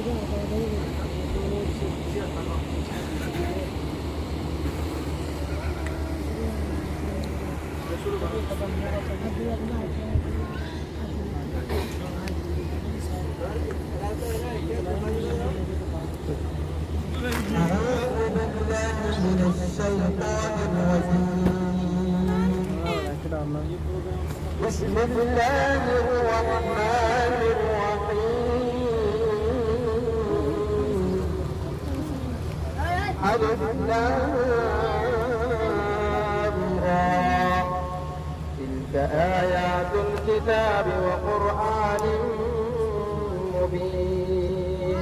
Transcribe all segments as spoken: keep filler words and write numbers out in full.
أعوذ بالله من الشيطان الرجيم. بسم الله الرحمن الرحيم. ألف لام را. تلك آيات الكتاب وقرآن مبين.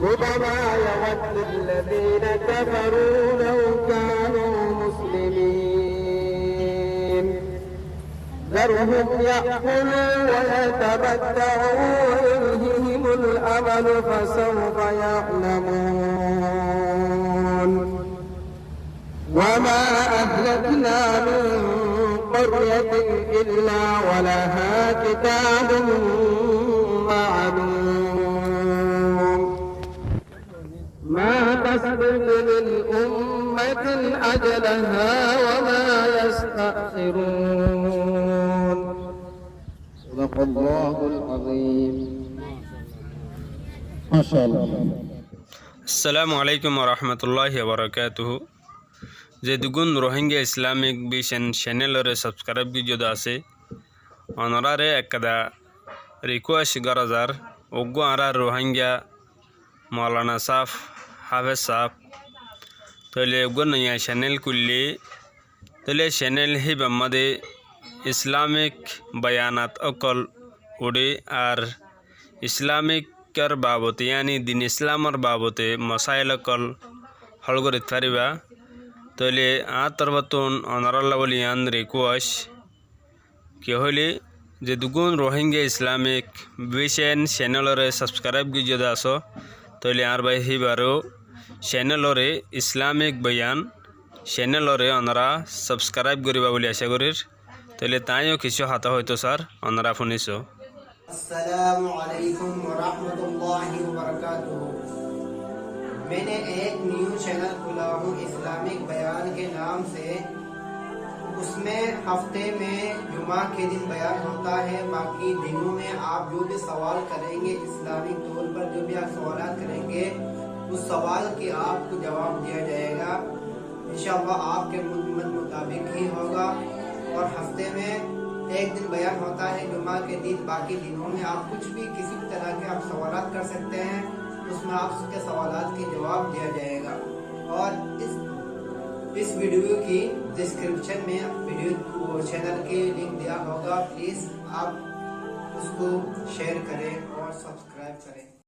ربما يود الذين كفروا لو كانوا مسلمين. ذرهم يأكلوا ويتمتعوا ويلههم الأمل فسوف يعلمون. وما أهلكنا من قرية إلا ولها كتاب معلوم. ما تسبق من أمة أجلها وما يستأخرون. صدق الله العظيم. ما شاء الله. Assalamu alaikum warahmatullahi wabarakatuhu. Zedún Rohingya Islamic Vision channel ore subscribe goijjó de asé, onoráre ekkán request gorá zar, uggwá añárar Rohingya Maulana sáb, Hafez sáb, tóile uggwá noya channel kúille, tóile channel híbar máze Islamic bayanat ókkol uçé ar Islamic or babote, yáni din Islam or babote mosail ókkol hól gorit faribá. Tóile añár torfóttun onorálla bóli yián request, ki hoilé, zedún Rohingya Islamic Vision channel ore subscribe goijjó de asó, tóile añár bái híbaró channel ore Islamic Bayan channel ore onorá subscribe goribá bóli acá gorír. Tóile tañí yó kissú hotá hoitó sar, onorá fúni só. السلام عليكم ورحمة الله وبركاته۔ میں نے ایک نیو چینل کھولا ہوں اسلامک بیان کے نام سے۔ اس میں ہفتے میں جمعہ کے دن بیان ہوتا ہے، باقی دنوں میں آپ جو بھی سوال کریں گے، اسلامک طور پر جو بھی آپ سوالات کریں گے، اس سوال کے آپ کو جواب دیا جائے گا۔ انشاءاللہ آپ کے مطابق ہی ہوگا۔ اور ہفتے میں ایک دن بیان ہوتا ہے جمعہ کے دن، باقی دنوں میں آپ کچھ بھی کسی بھی طرح کے آپ سوالات کر سکتے ہیں، اس میں آپ کے سوالات کے جواب دیا جائے گا۔ اور اس، اس ویڈیو کی ڈسکرپشن میں ویڈیو، وہ چینل کے لنک دیا ہوگا، پلیز آپ اس کو شیئر کریں اور سبسکرائب کریں۔